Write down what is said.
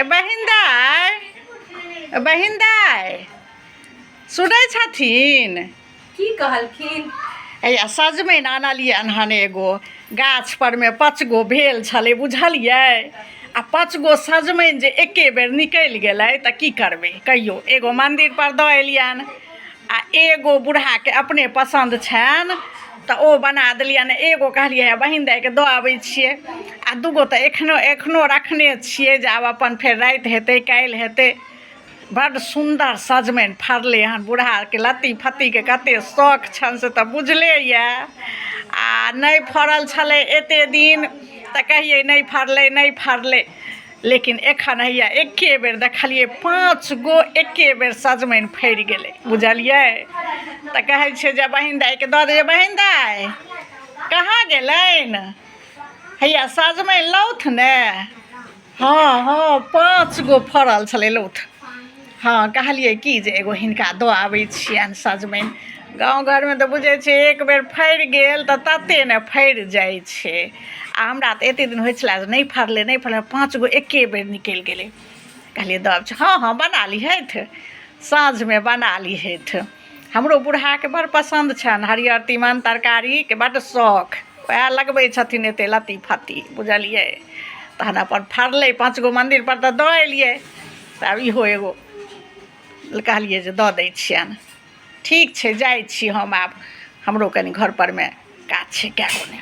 बहिन दाइ, बहिन दाइ, सुनै छथिन? की कहलखिन? हैया सजमनि आनलियनि हन। एगो गाछ परमे 5 गो भेल छलै, बुझलियै? आ 5 गो सजमनि जे एके बेर निकलि गेलै तऽ की करबै कहियौ? एगो मन्दिर पर दऽ एलियनि आ एगो बूढ़ाके अपने पसन्द छनि तऽ ओ बना देलियनि। एगो कहलियै हे बहिन दाइके दऽ अबै छियै आ 2 गो तऽ एखनो एखनो रखने छियै जे आब अपन फेर राति हेतै, काल्हि हेतै। बड्ड सुन्दर सजमनि फड़लै हन। बूढ़ाके लत्ती फत्तीके कतेक शौक छनि से तऽ बुझले यए। आ नहि फड़ल छलै एतेक दिन तऽ कहियै, नहि फड़लै, नहि फड़लै। लेकिन एखन हैया एके बेर देखलियै, 5 गो एके बेर सजमनि फड़ि गेलै, बुझलियै? तऽ कहै छियै जे बहिन दाइके दऽ दियै। बहिन दाइ कहाँ गेलनि? हैया सजमनि लौथ ने। हँ, 5 गो फड़ल छलै, लौथ। हँ, कहलियै कि जे एगो हिनका दऽ आबै छियनि सजमनि। गाँव घरमे तऽ बुझै छियै, एक बेर फड़ि गेल तऽ ततेक ने फड़ि जाइ छै। आ हमरा तऽ एतेक दिन होइ छलै जे नहि फड़लै, नहि फड़लै। 5 गो एके बेर निकलि गेलै। कहलियै दऽ आबै छी। हँ, बना लिहथि, साँझमे बना लिहथि। हमरो बूढ़ाके बड़ पसन्द छनि हरियर तीमन तरकारीके, बड्ड शौख। उएह लगबै छथिन एतेक लत्ती फत्ती, बुझलियै? तहन अपन फड़लै 5 गो, मन्दिरपर तऽ दऽ एलियै। तऽ आब इहो एगो कहलियै जे दऽ दै छियनि। ठीक छै, जाइ छी हम आब। हमरो कनि घर परमे काज छै कए गो ने।